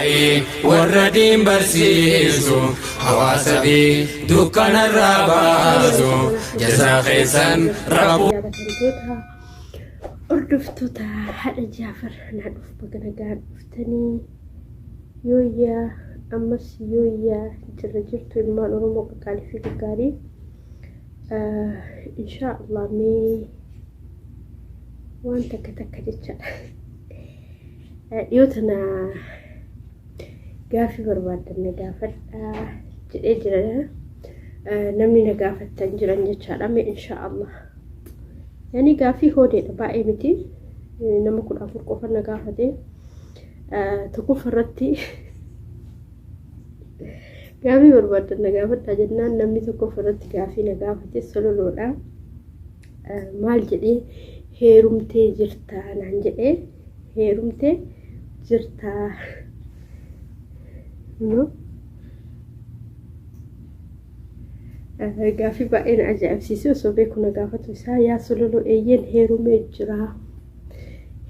Daa'ii warra diin barsiisu hawaasa fi dukkanarraa baasu jazaa keessan rabbu. Jaalatamtoota hordoftoota haadha Jaafar naa dhufu baga nagaan dhuftanii yooyyaa ammas yooyyaa jirra jirtu ilmaan Oromoo qaqqaalii fi gaggaarii inshaa Allah mee waan takka takka jechaadha. Dhiyoo tana gaafii barbaaddan na gaafadhaa jedhee jira. Namni na gaafattan jiran jechaadha. Mee inshaa Allah. Yani gaafii hoodeedha baay'ee miti. Nama 14 qofa na gaafate. Tokkoffaa irratti gaafii barbaaddan na gaafadhaa jennaan namni tokkoffaa irratti gaafii na gaafate sololoodha. Maal jedhee heerumtee jirtaa naan jedhee heerumtee jirtaa. No. Gaaffii baay'ee na ajaa'ibsiise osoo beeku na gaafatu isaa yaa sololoo eeyyeen heerumee jira.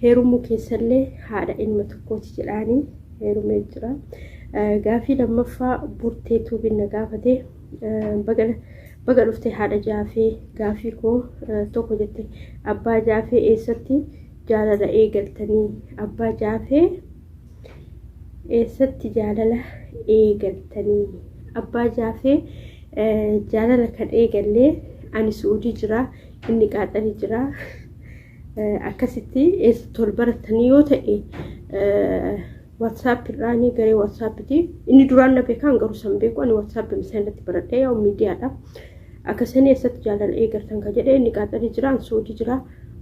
Heerumuu keessallee haadha ilma tokkooti jedhaanii heerumee jira. Gaaffii lammaffaa burtee tuubiin na gaafate baga dhufte haadha jaafee gaaffii koo tokko jette abbaa jaafee eessatti jaalala eegaltanii abbaa jaafee eessatti jaalala eegaltanii abbaa jaafee jaalala kan eegallee ani su'uudii jira inni qaaxarii jira akkasitti eessatti wal baratanii yoo ta'e WhatsApp irraanii garee WhatsAppiti inni duraan na beekaan garuu san beeku ani WhatsApp misaan irratti baradhee yaa'u miidiyaadha. Akkasanii eessatti jaalala eegaltan ka jedhee inni qaaxarii jira ani su'uudii jira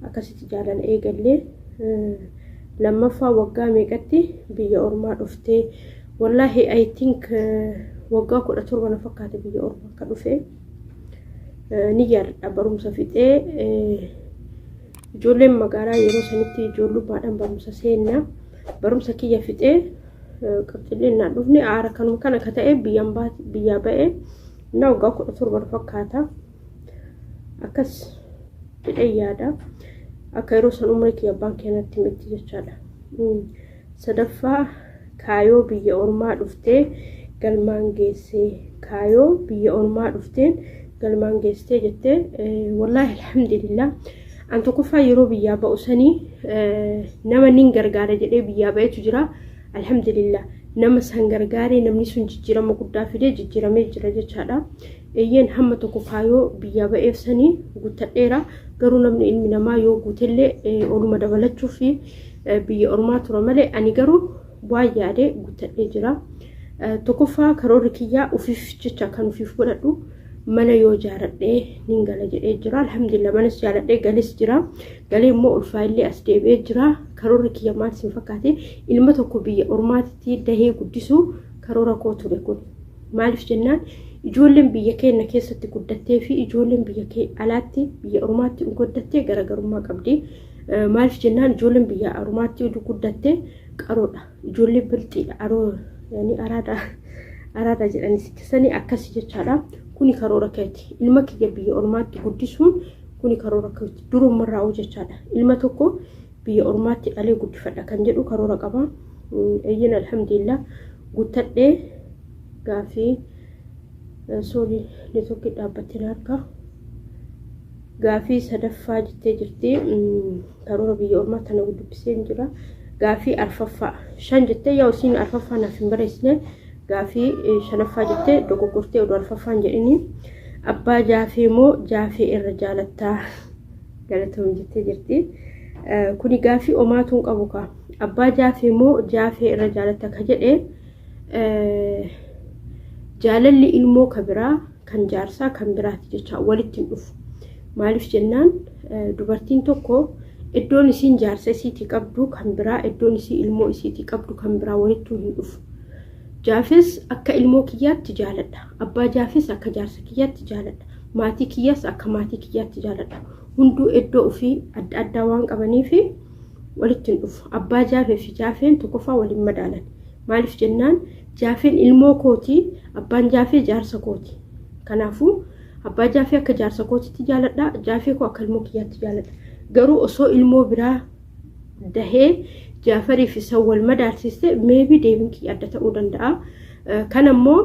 akkasitti jaalala eegallee lammaffaa waggaa meeqatti biyya ormaa dhuftee wallaahi I think waggaa 17 na fakkaate biyya ormaa akka dhufe ni yaadadha barumsa fixee ijoolleen magaalaa yeroo sanitti ijoollummaadhaan barumsa seenna barumsa kiyya fixee qabxileen naan dhufne aara kanuma kana ka ta'e biyyaa ba'e na waggaa 17 na fakkaata akkas jedhee yaada akka yeroo san umrii kiyya abbaan keenyatti miti jechaadha. Sadaffaa kaayoo biyya ormaa dhuftee galmaan geessee kaayoo biyya ormaa dhufteen galmaan geessee jettee wallaahi alhamdulillah an tokkoffaa yeroo biyyaa ba'u sanii nama nin gargaara jedhee biyyaa ba'etu jira alhamdulillah nama san gargaaree namni sun jijjiirama guddaa fidee jijjiiramee jira jechaadha. Eeyyeen hamma tokko kaayoo biyyaa ba'eef sanii guuttadheera garuu namni ilmi namaa yoo guutellee oluma dabalachuu fi biyya ormaa tura malee ani garuu waan yaade guuttadhee jira. Tokkoffaa karoorri kiyyaa ufiif jecha kan ufiif godhadhu mana yoo jaaradhee nin gala jedhee jira. Alhamdulillah manas jaaradhee galis jira. Galee immoo ulfaa'illee as deebi'ee jira. Karoorri kiyya maal sin fakkaate ilma tokko biyya ormaatitti dahee guddisuu karoora koo ture kun. Maaliif jennaan ijoolleen biyya keenya keessatti guddattee fi ijoolleen biyya alaatti biyya ormaatti guddattee garaagarummaa qabdi. Maaliif jennaan ijoolleen biyya ormaatti guddattee qaroodha. Ijoollee bilxiidha. Aroo yani araada araada jedhanii sichisanii akkasi jechaadha. Kuni karoora keeti. Ilma kiyya biyya ormaatti guddisuun kuni karoora keeti. Durumarraa jechaadha. Ilma tokko biyya ormaatti dhalee guddifadha kan jedhu karoora qaba. Eeyyeen alhamdulillah guuttadhee gaafii soorii neetwoorkii dhaabbattee harka gaafii sadaffaa jettee jirti karoora biyya ormaa tana dubbisee jira gaafii arfaffaa shan jettee yaa isiin arfaffaa naaf hin barreessine gaafii shanaffaa jettee dogoggortee oduu arfaffaan jedhini abbaa jaafee moo jaafee irra jaalattaa galatoom jettee jirti kuni gaafii omaatuun qabu kaa abbaa jaafee moo jaafee irra jaalatta ka jedhee jaalalli ilmoo ka biraa kan jaarsaa kan biraati jecha walitti hin dhufu. Maaliif jennaan dubartiin tokko iddoon isiin jaarsa isiitii qabdu kan biraa iddoon isii ilmoo isiitii qabdu kan biraa walittuu hin dhufu. Jaafes akka ilmoo kiyyaatti jaaladha. Abbaa jaafes akka jaarsa kiyyaatti jaaladha. Maatii kiyyaas akka maatii kiyyaatti jaaladha. Hunduu iddoo ofii adda addaa waan qabaniif walitti hin dhufu. Abbaa jaafee fi jaafeen tokkoffaa waliin madaalan. Maaliif jennaan jaafeen ilmoo kooti abbaan jaafee jaarsa kooti. Kanaafuu abbaa jaafee akka jaarsa kootitti jaaladha jaafee koo akka ilmoo kiyyaatti jaaladha. Garuu osoo ilmoo biraa dahee Jaafarii fi isa wal madaalsiste meebii deebiin kiyya adda ta'uu danda'a. Kan ammoo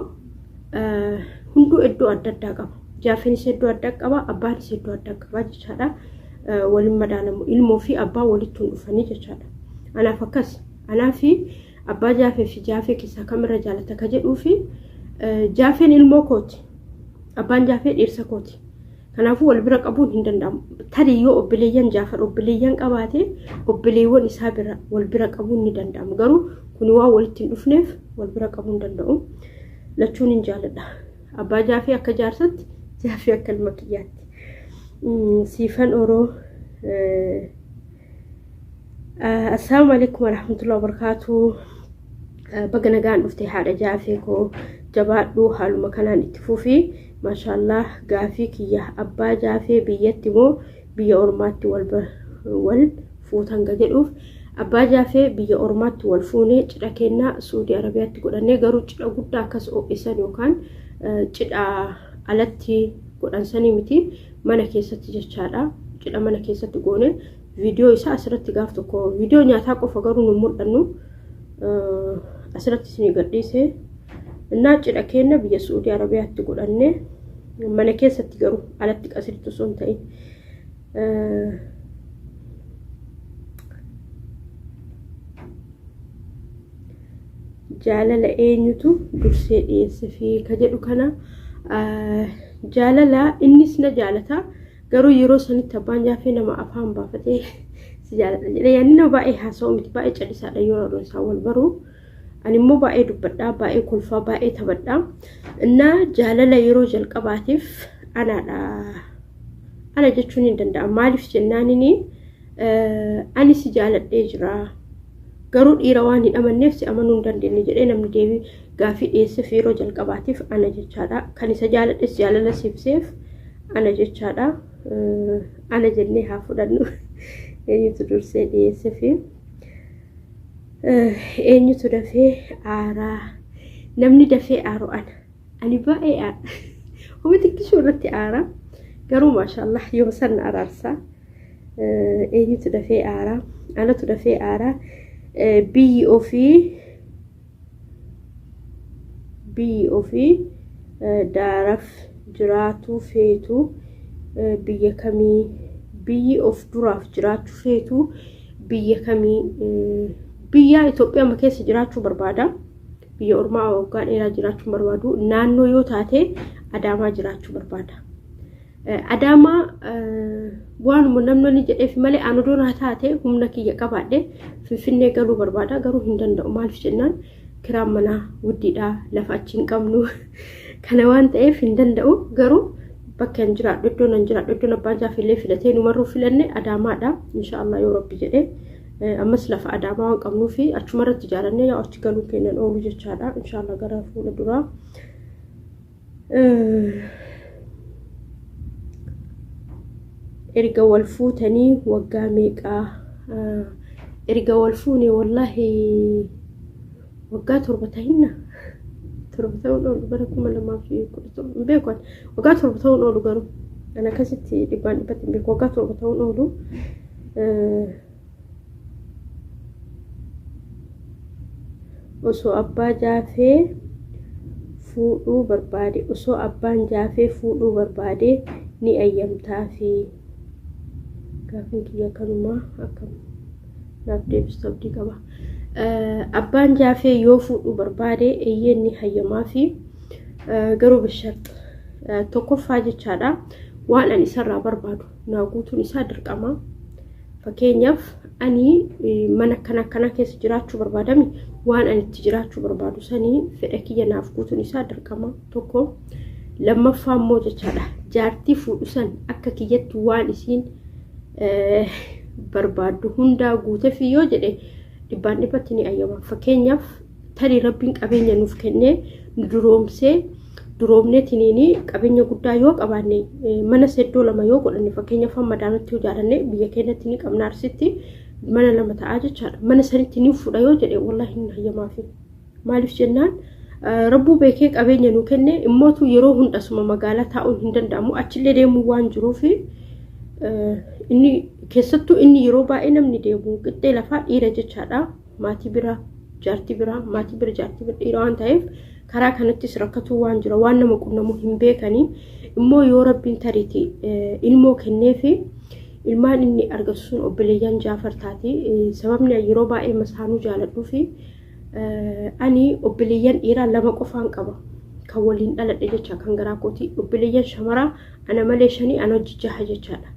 hunduu iddoo adda addaa qaba. Jaafenis iddoo adda qaba, abbaanis iddoo adda qaba jechaadha. Waliin madaalamu ilmoo fi abbaa walitti hin dhufanii jechaadha. Anaaf akkas. Anaaf abbaa Jaafee fi Jaafee keessaa kamirra jaalata ka jedhuu fi Jaafeen ilmoo kooti. Abbaan Jaafee dhiirsa kooti. Kanaafuu wal bira qabuun hin danda'amu. Tarii yoo obboleeyyan Jaafar obboleeyyan qabaate obboleewwan isaa bira wal bira qabuun ni danda'ama. Garuu kun waan walitti hin dhufneef wal bira qabuu hin danda'u. Lachuun hin jaaladha. Abbaa Jaafee akka jaarsatti, Jaafee akka ilma kiyyaatti. Siifan Oroo. Assalaamu alaikum warahmatullahi wabarakatuh. Baga nagaan dhufte haadha Jaafee koo, jabaadhu, haaluma kanaan itti fufi. Maashaallah. Gaafii kiyya, abbaa Jaafee biyyatti moo biyya ormaatti wal fuutan ga jedhuuf, abbaa Jaafee biyya ormaatti wal fuunee, cidha kennaa Suudii Arabiyaatti godhannee, garuu cidha guddaa akkas ho'isan yookaan cidha alatti godhan sanii miti, mana keessatti jechaadha. Cidha mana keessatti goone. Viidiyoo isaa asirratti gaaf tokko viidiyoo nyaataa qofa garuu nu mul'annu asirratti isinii gadhiise. Innaa cidha keenya biyya Suudii Arabiyaatti godhanne, mana keessatti garuu, alatti qasiritti osoo hin ta'in. Jaalala eenyutu dursee dhiyeesse fi ka jedhu kana, jaalala innis na jaalata, garuu yeroo sanitti abbaan Jaafee nama afaan baafatee si jaaladha jedhee yaanni nama baay'ee haasa'u miti, baay'ee callisaadha yeroo isaan wal baruu. Ani immoo baay'ee dubbadhaa, baay'ee kolfaa, baay'ee taphadhaa. Innaa jaalala yeroo jalqabaatiif anaadha. Ana jechuun hin danda'amu. Maaliif jennaanini, ani si jaaladhee jira. Garuu dhiira waan hin amanneef si amanuu hin dandeenye jedhee namni deebii gaafii dhiyeesseef yeroo jalqabaatiif ana jechaadha. Kan isa jaaladhes jaalala siibseef ana jechaadha. Ana jennee haa fudhannu. Eenyutu dursee dhiyeesseefi? Eenyutu dafee aaraa? Namni dafee aaru ana. Ani baay'ee aara. Homa xiqqishuu irratti aara. Garuu maashaallah yoo san araarsaa. Eenyutu dafee aaraa? Anatu dafee aaraa. Biyyi ofii daaraf jiraatu feetu biyya kamii? Biyyi of duraaf jiraachuu feetu biyya kamii? Biyya Itoophiyaa keessa jiraachuu barbaada. Biyya ormaa waggaa dheeraa jiraachuu barbaadu. Naannoo yoo taate Adaamaa jiraachuu barbaada. Adaamaa waanuma namni jedheef malee anu doonaa taate humna kiyya qabaadhe Finfinnee galuu barbaada, garuu hin danda'u. Maaliif jennaan, kiraan manaa guddiidha, lafa achi hin qabnu, kana waan ta'eef hin danda'u. Garuu bakka hin jiraadhu, iddoon hin jiraadhu, iddoon abbaan Jaafillee filatee numarruu filanne Adaamaadha, inshaallah yoo Rabbi jedhee. Ammas lafa Adaamaa waan qabnuu fi achuma irratti ijaarannee yaa achi galuu kennan oolu jechaadha, inshaallah gara fuula duraa. Erga wal fuutanii waggaa meeqaa? Erga wal fuune wallaahi waggaa 7 tahinna, 7 ta'uun oolu, bara 2017 hin beeku. Waggaa 7 ta'uun oolu, garuu ani akkasitti dhibbaan dhibbatti hin beeku, waggaa 7 ta'uun oolu. Osoo abbaa Jaafee fuudhuu barbaade, osoo abbaan Jaafee fuudhuu barbaade ni ayyamtaa fi? Gaafiin kiyya kanumaa, akkam naaf deebistu abdii qaba. Abbaan Jaafee yoo fuudhuu barbaade, eeyyeen, ni hayyamaa fi, garuu bisharxa tokkoffaa jechaadha, waan ani isarraa barbaadu naa guutuun isaa dirqama. Fakkeenyaaf ani mana akkana akkana keessa jiraachuu barbaadami, waan ani itti jiraachuu barbaadu sanii fedha kiyya naaf guutuun isaa dirqama tokko. Lammaffaa immoo jechaadha, jaartii fuudhu san akka kiyyatti waan isiin barbaaddu hundaa guuteef yoo jedhe dhibbaan dhibbatti ni ayyama. Fakkeenyaaf tarii Rabbiin qabeenya nuuf kennee nu duroomsee, duroomnee tiniini qabeenya guddaa yoo qabaanne, mana seddoo lama yoo godhanne, fakkeenyaaf amma daanatti yoo jaalanne, biyya keenyatti ni qabna, Arsitti mana lama ta'aa jechaadha. Mana sanitti ni fuudha yoo jedhe, wallaahi hin hayyamaafi. Maaliif jennaan, Rabbuu beekee qabeenya nu kenne immootu yeroo hundasuma magaalaa taa'uun hin danda'amu, achillee deemuu waan jiruufi. Inni keessattuu inni yeroo baay'ee namni deemu qixxee lafaa dhiira jechaadha. Maatii bira jaartii bira, maatii bira jaartii bira dhiira waan ta'eef karaa kanattis rakkatuu waan jira, waan nama qunnamuu hin beekanii. Immoo yoo Rabbiin tariiti ilmoo kenneefi ilmaan inni argatu sun obboleeyyan Jaafar taati. Sababni yeroo baay'ee masaanuu jaaladhuu fi ani obboleeyyan dhiiraa 2 qofaan qaba. Kan waliin dhaladhe jecha kan garaa kooti. Obboleeyyan shamaraa ana malee 5, ana hojii 6 jechaadha.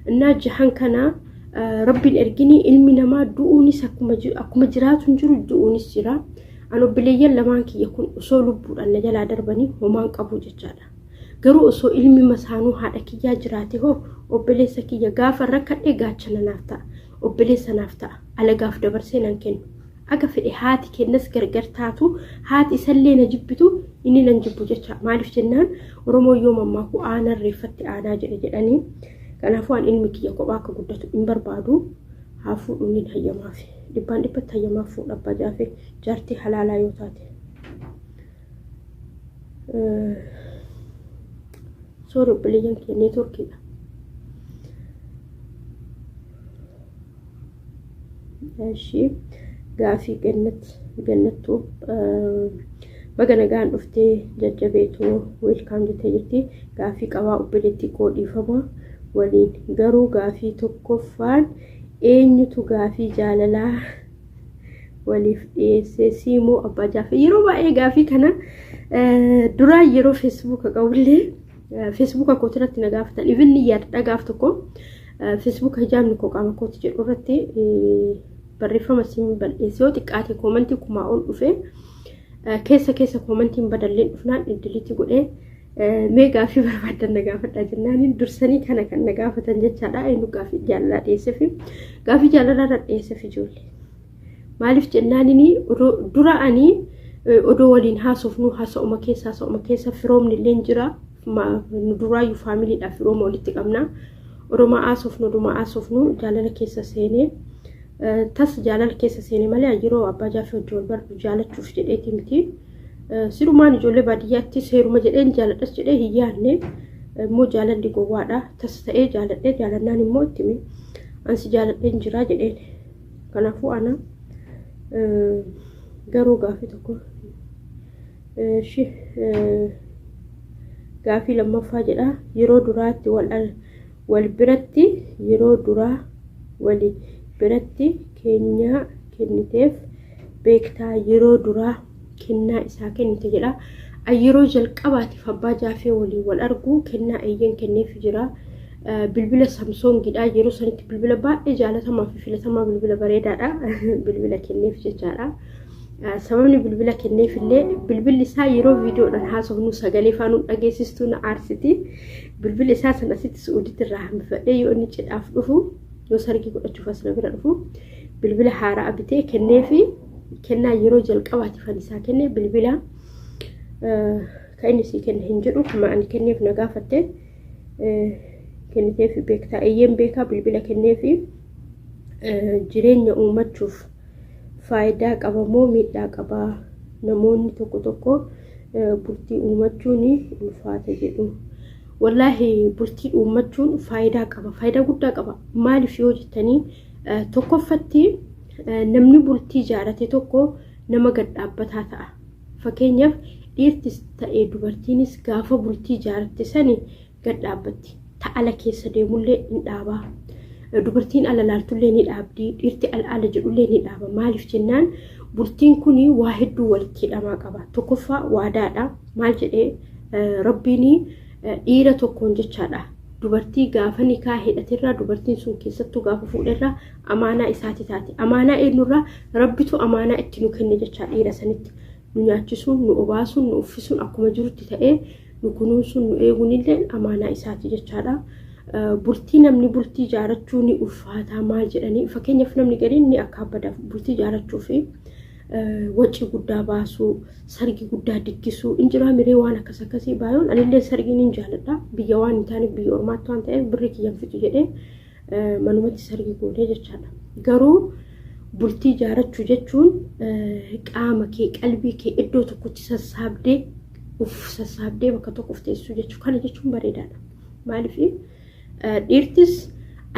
Innaa jahan kana Rabbiin ergini, ilmi namaa du'uunis akkuma jiraatu hin jiru, du'uunis jira. An obboleeyyan lamaan kiyya kun osoo lubbuudhaan na jalaa darbanii homaan qabu jechaadha. Garuu osoo ilmi masaanuu haadha kiyyaa jiraate hoo, obboleessa kiyya gaafa rakkadhee gaachana naaf ta'a. Obboleessa naaf ta'a. Alagaaf dabarsee nan kennu. Aga fedhe haati kennas gargar taatu, haati isallee na jibbitu, inni nan jibbu jecha. Maaliif jennaan, Oromoo yoo mammaaku aanaan reeffatti aanaa jedhe jedhanii. Kanaafuu an ilmi kiyya kophaa akka guddatu hin barbaadu. Haa fuudhu, inni hayyamaaf. Dhibbaan dhibbatti hayyamaaf fuudha abbaa Jaafee, jaartii halaalaa yoo taate. Sorry obboleeyyan kiyya, neetworkiidha. Ishii gaafii Gannat Gannattuu, baga nagaan dhuftee jajjabeetuu, welcome jettee jirti. Gaafii qabaa obboleettii koo, dhiifama waliin, garuu gaafii tokkoffaan eenyutu gaafii jaalalaa waliif dhiyeessee, siimoo abbaa Jaafee? Yeroo baay'ee gaafii kana duraa yeroo Feesbuuka qabullee Feesbuuka kootirratti na gaafatan. Ibinni yaadadha, gaaf tokko Feesbuuka hijaabni koo qaama kooti jedhu irratti barreeffama siin bal'eesse, yoo xiqqaate koomantii 1000 ol dhufe. Keessa keessa koomantiin badalleen dhufnaan delete godhee, mee gaafii barbaadan na gaafadha jennaaniin dursanii kana kan na gaafatan jechaadha. Eenyu gaafii jaalalaa dhiyeesseef? Gaafii jaalalaa irra dhiyeesseef ijoollee. Maaliif jennaanini, dura ani odoo waliin haasofnu haasa'uma keessa firoomni illee jira. Nu duraayyuu faamiliidhaaf firooma walitti qabna. Odumaa haasofnu, odumaa haasofnu jaalala keessa seenee, tas jaalala keessa seenee malee yeroo abbaa Jaafee hojii wal barbu jaalachuuf jedheeti miti. Sirumaan ijoollee baadiyyaatti seeruma jedheen jaaladhas jedhee hin yaadne. Immoo jaalalli gowwaadha. Tas ta'ee jaaladhee, jaalannaan immoo itti hime. Ansi jaaladheen jira jedheen. Kanaafuu ana garuu gaafii tokko. Gaafii lammaffaa jedha, yeroo duraatti wal biratti, yeroo duraa wali biratti keenyaa kenniteef beektaa, yeroo duraa kennaa isaa kennite jedha. Yeroo jalqabaatiif abbaa Jaafee waliin wal argu kennaa eeyyan kenneef jira. Bilbila Samsoongidha. Yeroo sanitti bilbila baay'ee jaalatamaa fi filatamaa, bilbila bareedaadha. Bilbila kenneef jechaadha. Sababni bilbila kenneef illee bilbilli isaa yeroo viidiyoodhaan haasofnu sagalee faanuu dhageessistuu na aarsiti. Bilbilli isaa sana asitti Su'uuditti irraa hambifadhee, yoo inni cidhaaf dhufu, yoo sargii godhachuuf as na bira dhufu, bilbila haaraa bitee kenneefi. Kennaa yeroo jalqabaatiif ani isaa kenne bilbila. Kan inni sii kenne hin jedhu, kama ani kenneef na gaafatte. Kenniteef beektaa? Eeyyeen beekaa, bilbila kenneefi. Jireenya uummachuuf faayidaa qaba moo miidhaa qabaa? Namoonni tokko tokko bultii uummachuun ulfaata jedhu. Wallaahi bultii uummachuun faayidaa qaba, faayidaa guddaa qaba. Maaliif yoo jettanii, tokkoffatti namni bultii ijaarate tokko nama gad dhaabbataa ta'a. Fakkeenyaaf dhiirtis ta'ee dubartiinis gaafa bultii ijaaratte sani gad dhaabbatti. Ta'ala keessa deemullee hin dhaabaa. Dubartiin ala laaltullee ni dhaabdi. Dhiirti ala ala jedhullee ni dhaaba. Maaliif jennaan, bultiin kun waa hedduu walitti hidhamaa qaba. Tokkoffaa waadaadha. Maal jedhee Rabbiin dhiira tokkoon jechaadha. Dubartii gaafa nikaa hidhaterraa, dubartiin sun keessattuu gaafa fuudherraa amaanaa isaati taate. Amaanaa eenyurraa? Rabbitu amaanaa itti nu kenne jechaa dhiira sanitti. Nu nyaachisuun, nu obaasuun, nu uffisuun akkuma jirutti ta'ee, nu kunuunsuun, nu eeguun illee amaanaa isaati jechaadha. Bultii namni bultii ijaarachuu ni ulfaataa maal jedhanii, fakkeenyaaf namni gariin ni akka abbadaaf bultii ijaarachuu fi wacii guddaa baasuu, sargii guddaa diggisuu injiraa miree waan akkas akkasii baayoon. Anillee sargiin hin jaaladha. Biyya waan hin taaneef, biyya ormaatti waan ta'eef, birri kiyyan fixu jedhee manumatti sargii goonee jechaadha. Garuu bultii ijaarachuu jechuun qaama kee, qalbii kee iddoo tokkotti sassaabdee, uf sassaabdee bakka tokko of teessisuu jechuudha. Kana jechuun bareedaadha. Maaliif? Dhiirtis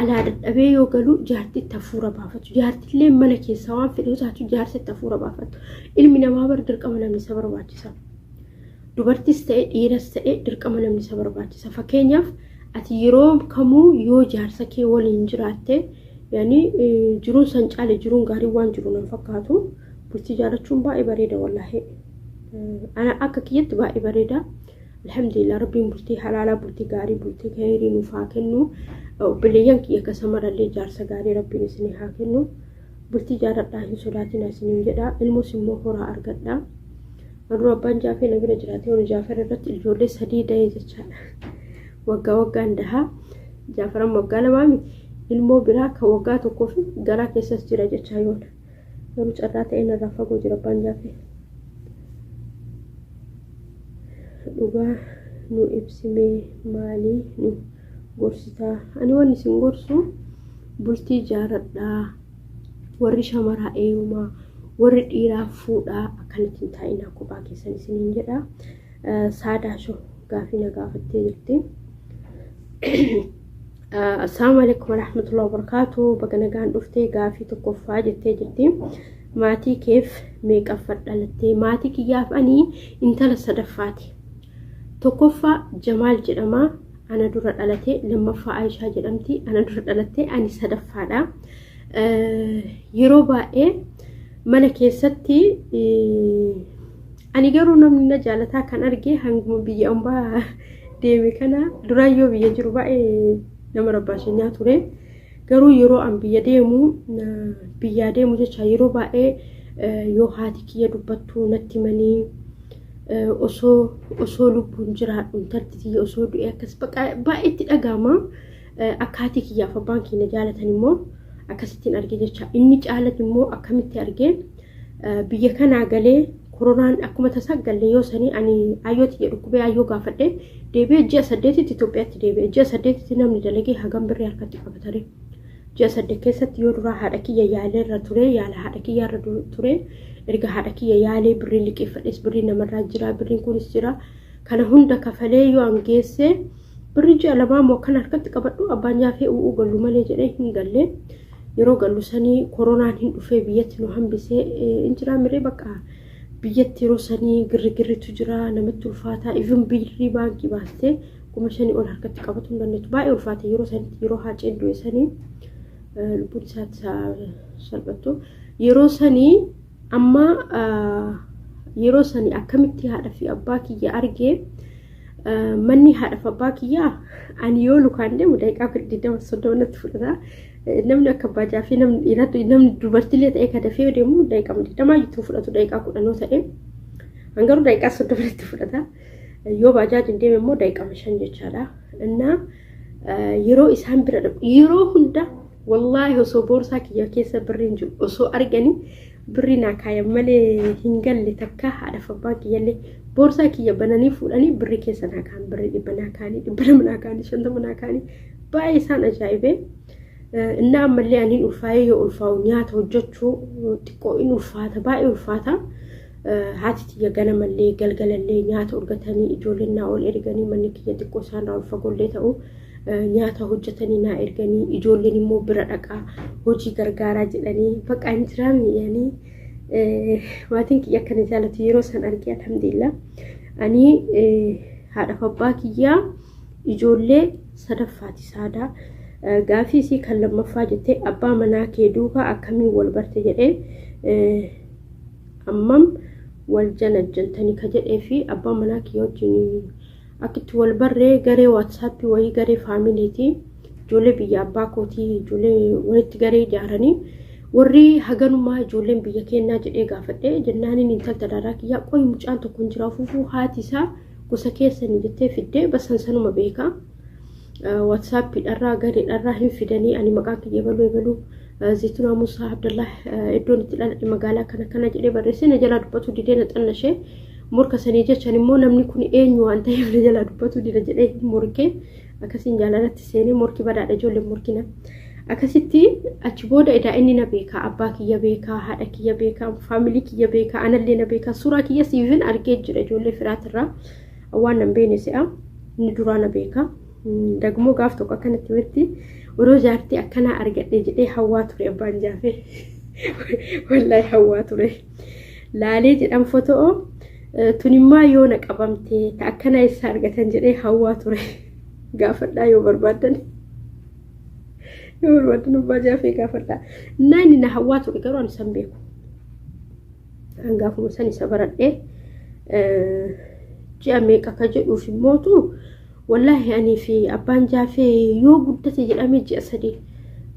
alaa dadhabee yoo galu jaartitti hafuura baafatu. Jaartillee mana keessaa waan fedhe taatu jaarsitti hafuura baafatu. Ilmi namaa bar dirqama namni isa barbaachisa. Dubartis ta'e dhiiras ta'e dirqama namni isa barbaachisa. Fakkeenyaaf ati yeroo kamuu yoo jaarsa kee waliin jiraatte, yaani jiruun san caale jiruun gaarii waan jiru nan fakkaatu. Bultii jaalachuun baay'ee bareeda wallaahi. Ana akka kiyyatti baay'ee bareeda. Alhamdulillah, Rabbiin bultii halaalaa, bultii gaarii, bultii khayrii nuuf haa kennu. Obboleeyyan kiyya akkasumallee jaarsa gaarii Rabbiin isinii haa kennu. Bultii jaaladhaa, hin sodaatina isiniin jedha. Ilmoos immoo horaa argadha. Aduu abbaan Jaafee na bira jiraate onu Jaafar irratti ijoollee 3 da'ee jechaadha. Waggaa waggaan dahaa. Jaafaran waggaa lamaami ilmoo biraa kan waggaa 1 fi garaa keessas jira jechaa yoona. Garuu carraa ta'ee narraa fagoo jira abbaan Jaafee. Dhugaa nu ibsimee, maalii nu gorsitaa? Ani wanni isin gorsu, bultii jaaradhaa, warri shamaraa eerumaa, warri dhiiraa fuudhaa, akkanatti hin taa'inaa kophaa keessan isiniin jedha. Saadaa shoo gaafii na gaafattee jirti. Assalaamu alaikum warahmatullahi wabarakatuh. Baga nagaan dhuftee, gaafii tokkoffaa jettee jirti. Maatii keef meeqaffaa dhalattee? Maatii kiyyaaf ani intala sadaffaati. Tokkoffaa Jamaal jedhama. Ana dura dhalate. Lammaffaa Aayishaa jedhamti. Ana dura dhalatte, ani sadaffaadha. Yeroo baay'ee mana keessatti ani garuu namni na jaalataa kan arge hanguma biyya ambaa deeme kana. Duraan yoo biyya jiru baay'ee nama rabbaashanyaa ture. Garuu yeroo an biyya deemu, biyyaa deemu jecha, yeroo baay'ee yoo haati kiyya dubbattu natti manii osoo lubbuun jiraadhu intalti tiyya osoo du'e akkas baay'ee itti dhaga'ama. Akka haati kiyyaaf abbaan keenya jaalatan immoo akkasittiin arge jecha. Inni caalatu immoo akkamitti arge? Biyya kanaa galee koronaan akkuma tasaa galee yoo sanii ani ayyoo tiyya dhukkubee ayyoo gaafadhe deebi'ee ji'a 8tti Itoophiyaatti deebi'e. Ji'a 8tti namni dalagee hagam birrii harkatti qabatare? Ji'a 8 keessatti yoo duraa haadha kiyya yaaleerra ture, yaala haadha kiyyaarra ture. Erga haadha kiyya yaalee birrii liqeeffadhes, birrii namarraa jira, birriin kunis jira, kana hunda kafalee yoo an geesse birrii ji'a 2 immoo akkan harkatti qabadhu abbaan Jaafee u'uu gallu malee jedhee hin galle. Yeroo gallu sanii koronaan hin dhufee biyyatti nu hambisee hin jiraa miree. Bakka biyyatti yeroo sanii girrigirritu jira, namatti ulfaataa. Even birrii baankii baastee 5,000 ol harkatti qabatu hin dandeettu. Baay'ee ulfaate yeroo sanitti, yeroo Haaceen du'e sanii, lubbuun isaatti salphattu. Yeroo sanii amma yeroo sanii akkamitti haadha fi abbaa kiyya argee? Manni haadha fi abbaa kiyyaa ani yoo lukaan deemu daqiiqaa 20 30 natti fudhata. Namni akka abbaa Jaafee, namni dhiiratti, namni dubartiilee ta'e ka dafee deemu daqiiqaa 20 jituu fudhatu, daqiiqaa 10 ta'e. Hangaruu daqiiqaa 30 natti fudhata. Yoo baajaajiin deeme immoo daqiiqaa 5 jechaadha. Innaa yeroo isaan bira dhaqu yeroo hunda wallaahi osoo boorsaa kiyya keessa birriin jiru osoo arganii birrii naa kaayan malee hin galle takka. Haadha fi abbaan kiyyallee boorsaa kiyya bananii fuudhanii birrii keessa naa kaan, birrii 100 naa kaanii, 200 naa kaanii, 50 naa kaanii, baay'ee isaan ajaa'ibee. Innaa ammallee aniin ulfaa'ee yoo ulfaa'u nyaata hojjechuu xiqqoo in ulfaata, baay'ee ulfaata. Haati tiyya ganamallee galgalallee nyaata urgatanii ijoolleen naa ol erganii, manni kiyya xiqqoo isaan irraa ol fagoollee ta'u nyaata hojjetanii naa erganii, ijoolleen immoo bira dhaqaa hojii gargaaraa jedhanii bakka hin jiraamne yaanii maatiin kiyya akkana jaalatu yeroo san argee alhamdulillah. Ani haadha abbaa kiyyaa ijoollee sadaffaati saadaa. Gaafii isii kan lammaffaa jettee, abbaa manaa kee duukaa akkamiin wal barte jedhee, ammam wal janajjantanii ka jedhee fi abbaa manaa kiyya wajjin akkitti wal barree garee WhatsAppii wayii, garee faamiliiti, ijoollee biyya abbaa kootii, ijoollee walitti garee ijaaranii warri haganumaa ijoolleen biyya kennaa jedhee gaafadhe jennaaniin intalta daadaa kiyyaa qoy mucaan tokko hin jira, fufuu haati isaa gosa keessanii jettee fiddee basan sanuma beekaa. WhatsAppiidharraa gareedharraa hin fidanii ani maqaa kiyya ebaluu ebaluu Zaytunaa Musaa Abdallah, iddoon itti dhaladhe magaalaa kana kana jedhee barreessee na jalaa dubbatu didee na xannashee morka sanii jechaan immoo namni kun eenyu waan ta'eef na jalaa dubbatu dida jedhee morkee akkasiin jaalalatti seenee. Morki badaadha, ijoolleen morkina. Akkasitti achi booda edaa inni na beekaa, abbaa kiyya beekaa, haadha kiyya beekaa, faamilii kiyya beekaa, anallee na beekaa, suuraa kiyya siifin argee jira ijoollee firaatirraa waan nan beene se'a, inni duraa na beekaa. Dagmoo gaaf tokko akkanatti himetti yeroo jaartii akkanaa argadhe jedhee hawwaa ture abbaan jaafee. Wallaahi hawwaa ture. Laalee jedhan foto'oo tunimmaa yoo na qabamte ta akkanaa eessaa argatan jedhee hawwaa ture. Gaafadhaa yoo barbaaddan. Yoo barbaaddan abbaa jaafee gaafadhaa. Naanni na hawwaa ture garuu ani san beeku. Hangaafuma san isa baradhee ji'a meeqa ka jedhuuf immootu wallaahi anii fi abbaan jaafee yoo guddate jedhamee ji'a 3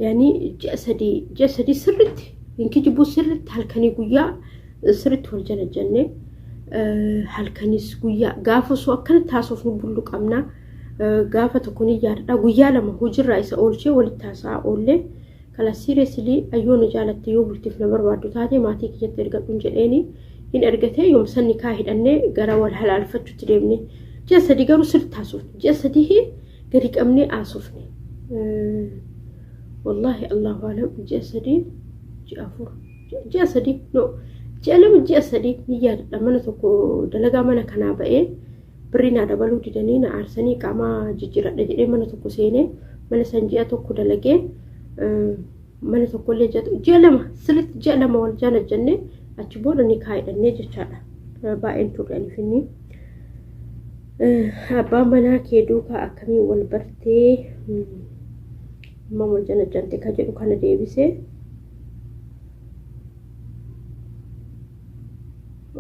yaani ji'a 3 sirritti hin kijibuu, sirritti halkanii guyyaa sirritti wal jala jennee, halkanis guyyaa gaafa osoo akkana taasisuuf nu bullu qabna. Gaafa tokko ni yaadadha, guyyaa 2 hojiirraa isa oolchee walitti haasa'aa oollee. Kala seriously ayyoo na jaalatte, yoo bultiif na barbaaddu taate maatii kiyyatti ergadhuun jedheeni, hin ergatee. Yoomsanni kaa hidhannee gara wal halaalfachuutti deemne. Ji'a 3 garuu sirriitti haasofne, ji'a 3 gadi qabnee haasofne. Wallaahi allahu alam, ji'a 3, ji'a 4, ji'a 3, no, ji'a 2, ji'a 3 ni yaadadha. Mana tokko dalagaa mana kanaa ba'ee birrii naa dabaluu didanii na aarsanii, qaama jijjiiradha jedhee mana tokko seenee, mana san ji'a 1 dalagee, mana tokkollee ji'a 2 sirriitti, ji'a 2 wal jala jennee achi booda ni kaayidhannee jechaadha. Baay'een turre aniif inni. Abbaan manaa kee duukaa akkamiin wal bartee, amma wal jala jante ka jedhu kana deebisee.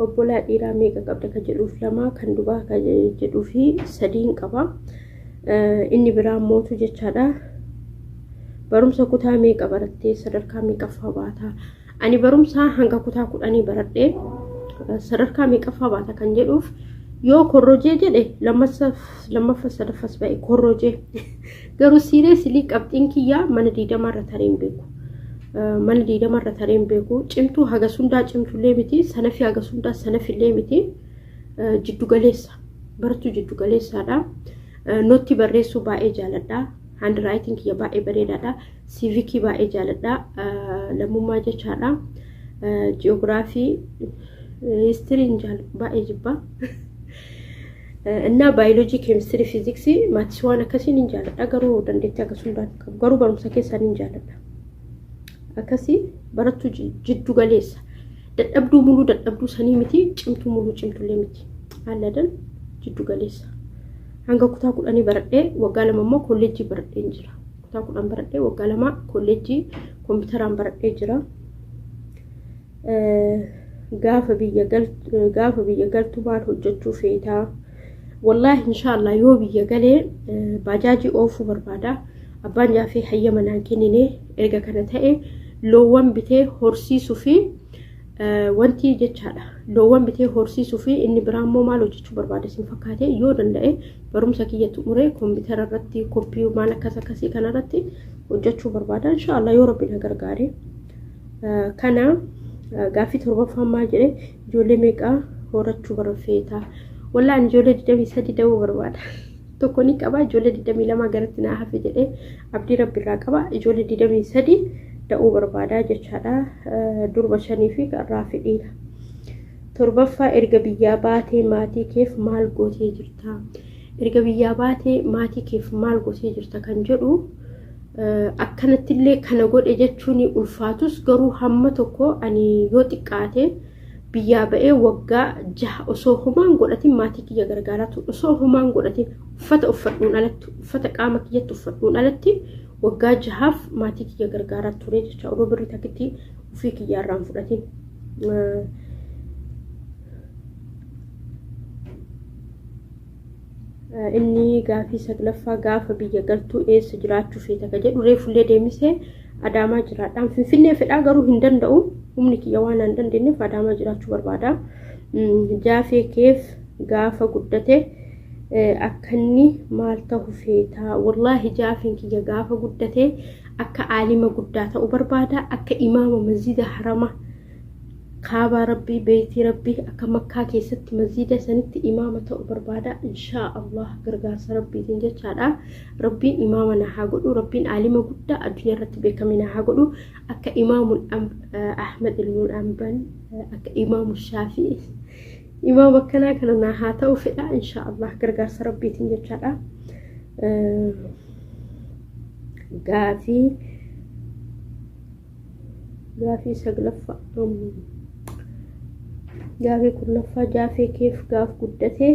Obbolaa dhiiraa meeqa qabda ka jedhuuf lama, kan dubaa ka jedhuu fi sadiin qaba. Inni biraa mootu jechaadha. Barumsa kutaa meeqa barattee, sadarkaa meeqaffaa baataa? Ani barumsa hanga kutaa 10 baradhee, sadarkaa meeqaffaa baata kan jedhuuf yoo korrojee jedhe lammaffaa sadaffas ba'e korrojee. Garuu seriously qabxiin kiyyaa mana 20rra taree hin beeku. Mana 20rra taree hin beeku. Cimtuu haga sundaa cimtullee miti, sanafi haga sundaa sanafillee miti. Jiddu galeessa. Barattuu jiddu galeessaadha. Nootti barreessuu baay'ee jaaladha. Handwriting kiyya baay'ee bareedaadha. Siivikii baay'ee jaaladha. Lammummaa jechaadha. Ji'oogiraafii, histiriin baay'ee jibba. Innaa baayoloojii, keemistirii, fiiziksii, maatisii waan akkasiin hin jaaladha. Garuu dandeettii akkasuma qabu. Garuu barumsa keessaan hin jaaladha. Akkasii barattuu jiddu galeessa. Dadhabduu muluu dadhabduu sanii miti, cimtuu muluu cimtullee miti. Haalladan jiddu galeessa. Hanga kutaa 10 baradhee waggaa 2 immoo kolleejjii baradhee jira. Kutaa 10 baradhee waggaa 2 kolleejjii kompiitaraan baradhee jira. Gaafa biyya galtu maal hojjechuu feetaa? Wallaahi inshaallah yoo biyya galee baajaajii oofuu barbaada. Abbaan jaafee hayyama naan kennine. Erga kana ta'e loowwan bitee horsiisuu fi wanti jechaadha. Loowwan bitee horsiisuu fi inni biraa immoo maal hojjechuu barbaada isin fakkaate? Yoo danda'e barumsa kiyya xumuree kompiitara irratti koppii maal akkas akkasii kanarratti hojjechuu barbaada. Inshaallah yoo rabbi na gargaare. Kana gaaffii torbaffaan maal jedhe? Ijoollee meeqaa horachuu barfeeta? Wallaan ijoollee 23 da'uu barbaada. Tokko ni qaba, ijoollee 22 garatti naa hafe jedhee abdii rabbi irraa qaba. Ijoollee 23 da'uu barbaada jechaadha. Durba shanii fi qarraa fi dhiira. Torbaffaa, erga biyyaa baatee maatii keef maal gootee jirta? Erga biyyaa baatee maatii keef maal gootee jirta kan jedhu akkanattillee kana godhe jechuun ulfaatus, garuu hamma tokko ani yoo xiqqaate biyyaa ba'ee waggaa 6 osoo homaan godhatin maatii kiyya gargaaraa ture. Osoo homaan godhatin, uffata uffadhuun alatti, uffata qaama kiyyatti uffadhuun alatti waggaa 6f maatii kiyya gargaaraa ture jecha, odoo birrii takkitti ofii kiyyaarraan fudhatin. Inni gaafii saglaffaa, gaafa biyya galtuu eessa jiraachuu feeta ka jedhu reefullee deemisee, Adaamaa jiraadhaan. Finfinnee fedhaa garuu hin danda'u, humni kiyya waan hin dandeenyeef Adaamaa jiraachuu barbaada. Jaafee keef gaafa guddate akkanni maal ta'u feeta? Wallaahi jaafeen kiyya gaafa guddate akka aalima guddaa ta'u barbaada, akka imaama masjida harama kaabaa rabbii, beeytii rabbii, akka Makkaa keessatti masjida sanitti imaama ta'u barbaada. Inshaa Allah gargaarsa rabbiitiin jechaadha. Rabbiin imaama na haa godhu, rabbiin aalima guddaa addunyaa irratti beekame na haa godhu, akka Imaamu Ahmad ilmuun Amban, akka Imaamu Shaafii, imaama akkanaa kana na haa ta'u fedha inshaa Allah gargaarsa rabbiitiin jechaadha. Gaafii gaafii saglaffaa gaafii 10ffaa jaafee keef gaaf guddate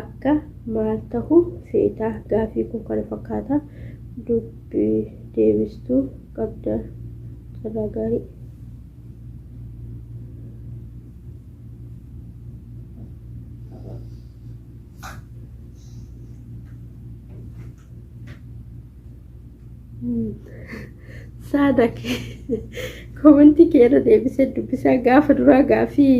akka maal tahu feetaa? Gaafii kun kana fakkaata. Dubbii deebistuu qabda carraa gaarii. Saada komantii kee irra deebisee dubbisaa gaafa duraa gaafii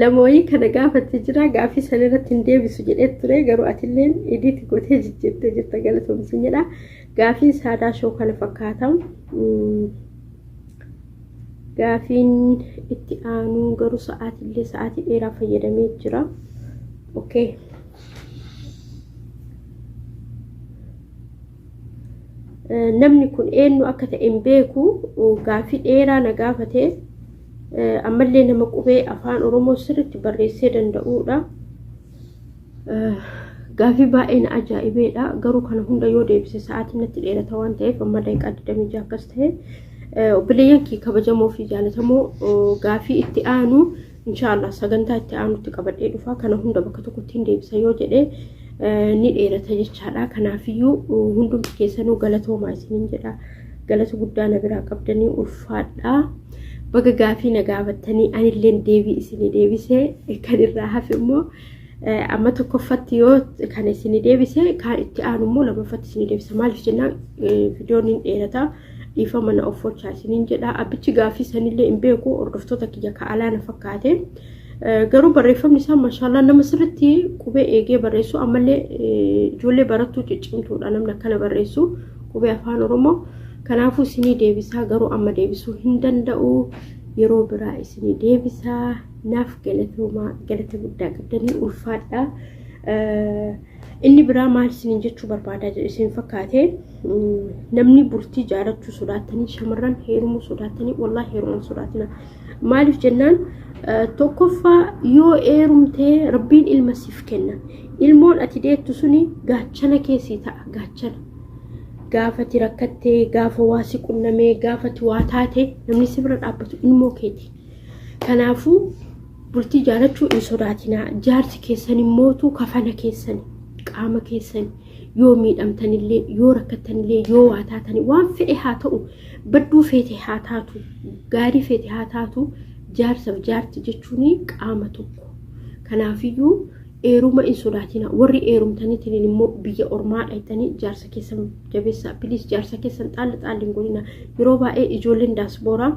lamooyii kana gaafatte jira gaafii sana irratti hin deebisu jedhee ture garuu atilleen idiiti gootee jijjiirtee jirta galatoomsi jedha. Gaafiin saadaa shoo kana fakkaata. Gaafiin itti aanu garuu sa'aatiillee sa'aatii dheeraa fayyadamee jira. Okay. Namni kun eenyu akka ta'e hin beeku gaafii dheeraa na gaafate ammallee nama qubee afaan Oromoo sirriitti barreessee danda'uudha. Gaafii baay'ee na ajaa'ibeedha. Garuu kana hunda yoo deebise sa'aatiin natti dheerata waan ta'eef amma daqiiqaa 26 akkas ta'e. Obboleeyyan kee kabajamoo fi jaalatamoo gaafii itti aanu inshaallah sagantaa itti aanutti qabadhee dhufa. Kana hunda bakka tokkotti hin deebisa yoo jedhe ni dheerata jechaadha. Kanaafiyyuu hundumti keessanuu galatoomaa isiniin jedha. Galata guddaa na biraa qabdanii ulfaadha. Baga gaafii na gaafattanii anilleen deebii isinii deebise kan irraa hafe immoo amma tokkoffatti yoo kana isinii deebise kaan itti aanu immoo lammaffatti isinii deebisa. Maaliif jennaan viidiyoon hin dheerata. Dhiifama na offolchaa isiniin jedha. Abbichi gaafii sanillee hin beeku hordoftoota kiyya ka alaa na fakkaate. Garuu barreeffamni isaa mashaallaa nama sirriitti qubee eegee barreessu ammallee ijoollee barattuu ciccimtuudha namni akkana barreessu qubee afaan Oromoo. Kanaafuu isinii deebisaa garuu amma deebisuu hin danda'u. Yeroo biraa isinii deebisaa. Naaf galatoomaa galata guddaa qabdanii ulfaadha. Inni biraa maal isiniin jechuu barbaadaa jedhu isin fakkaate namni bultii jaalachuu sodaattanii shamarran heerumuu sodaattanii wallaahi heerumuu sodaatina. Maaliif jennaan tokkoffaa yoo heerumtee rabbiin ilma siif kenna. Ilmoon ati deettu suni gaachana keessii ta'a gaachana. Gaafati rakkattee gaafa waa si qunnamee gaafati waa taate namni si bira dhaabbatu ilmoo keeti. Kanaafuu bultii jaalachuu hin sodaatinaa. Jaarsi keessan immootu kafana keessani qaama keessani yoo miidhamtanillee yoo rakkattanillee yoo waa taatanii waan fedhe haa ta'u badduu feete haa taatu gaarii feete haa taatu jaarsaaf jaarti jechuun qaama tokko. Kanaafiyyuu eeruma hin sodaatinaa. Warri eerumtaniitiin immoo biyya ormaa dhayxanii jaarsa keessan jabeessaa. Piliis jaarsa keessan xaalli xaalli hin godhina. Yeroo baay'ee ijoolleen daasbooraa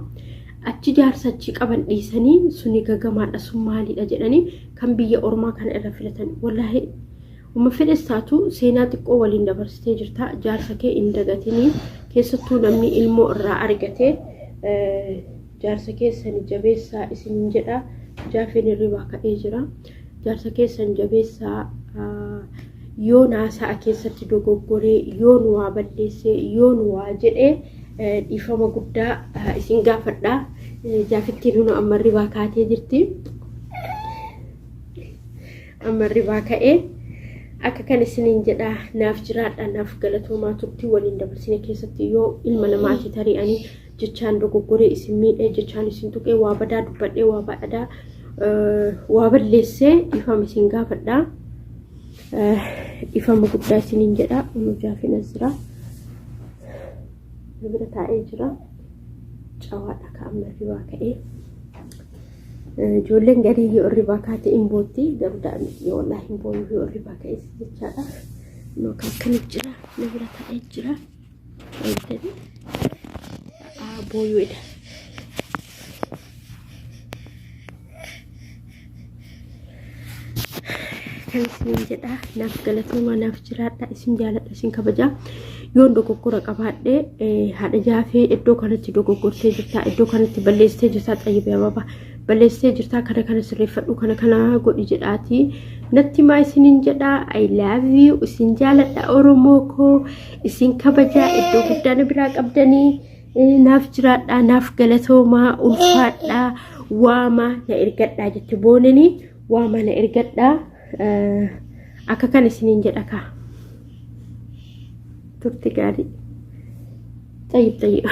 achi jaarsa achi qaban dhiisanii suni gagamaadha sun maalidha jedhanii kan biyya ormaa kana irra filatan. Wallaahi uma fedhes taatu seenaa xiqqoo waliin dabarsitee jirta. Jaarsa kee hin dagatinii keessattuu namni ilmoo irraa argate jaarsa keessan jabeessaa isin jedha. Jaafeen hirribaa ka'ee jira. Jaarsa keessan jabeessaa yoo naasa'a keessatti dogoggoree yoo nu waa balleessee yoo nu waa jedhee dhiifama guddaa isin gaafadha. Jaafittiin hunu amma hirribaa kaatee jirti. Amma hirribaa ka'ee akka kan isiniin jedha naaf jiraadha naaf galatoomaa turtii waliin dabarsine keessatti yoo ilma namaati tarii ani jechaan dogoggoree isin miidhee jechaan isin tuqee waa badaa dubbadhee waa badaa waa balleessee dhiifama isin gaafadha. Dhiifama guddaa isiniin jedha. Unu jaafin as jira. Bira taa'ee jira. Cawaadha ka amma hirribaa ka'ee. Ijoolleen garii yoo hirribaa kaate hin bootti garuu daa'imni kiyya wallaahi hin booyu yoo hirribaa ka'es jechaadha. Yookaan akkana jira na bira taa'ee jira. Booyuudha. Kan isiniin jedha naaf galatoomaa naaf jiraadha isin jaaladha isin kabaja yoon dogoggora qabaadhe haadha jaafee iddoo kanatti dogoggortee jirtaa iddoo kanatti balleessitee jirtaa xayyibee ababa balleessitee jirtaa kana kana sirreeffadhu kana kana godhi jedhaati natti maa isiniin jedha I love you isin jaaladha Oromoo koo isin kabaja iddoo guddaa na biraa qabdanii naaf jiraadha naaf galatoomaa ulfaadha waama na ergadhaa jette boonanii waama na ergadhaa. Akka kan isiniin jedha kaa. Turti gaarii. Xayyib xayyib.